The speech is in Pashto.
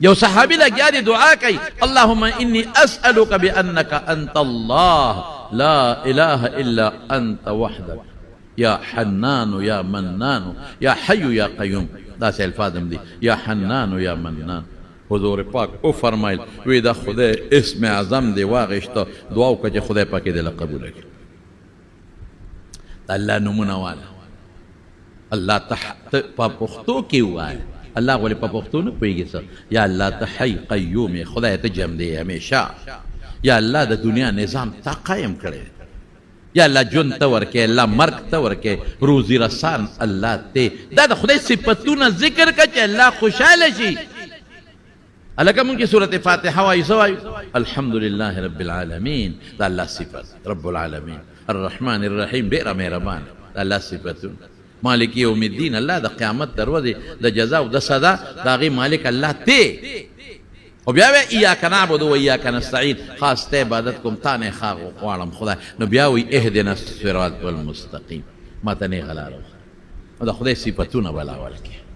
یو صحابي لګیا دی دعا کوي، اللهم انی اسألک بانک انت الله لا اله الا انت وحدک یا حنان یا منان یا حی یا قیوم. داسې الفاظ هم دي، یا حنان یا منان. حضور پاک او فرمایل، وی دا خدای اسم اعظم دی واغشته، دعا وکړه چې خدای پاک دې له قبول کړي. د الله نومونه واله، الله ته په پښتو کې ووایه، الله ولې په پښتو نه پوهېږي څه؟ یا الله ته حی قیوم یې، خدای ته ژوندی یې همیشه. یا الله د دنیا نظام تا قایم کړی، یا الله ژوند ته ورکې، الله مرګ ته ورکې، روزي رسان الله ته. دا د خدای صفتونه ذکر کړه چې الله خوشحاله شي. هلکه مونږ چې سورت فاتحه وایو څه وایو؟ الحمدلله رب العالمین. د الله صفت رب العالمین، الرحمن الرحیم ډېره مهربان، د الله صفتونه. مالک یوم الدین، الله د قیامت د ورځې د جزا او د سزا د هغې مالک الله دی. او بیا وایي ایاک نعبد و ایاک نستعین، خاص ته عبادت کوم، تا نه ښه غواړم خدای. نو بیا وایي اهدنا الصراط المستقیم، ما ته نېغه لاره وښیه. نو د خدای صفتونه به لاول کې.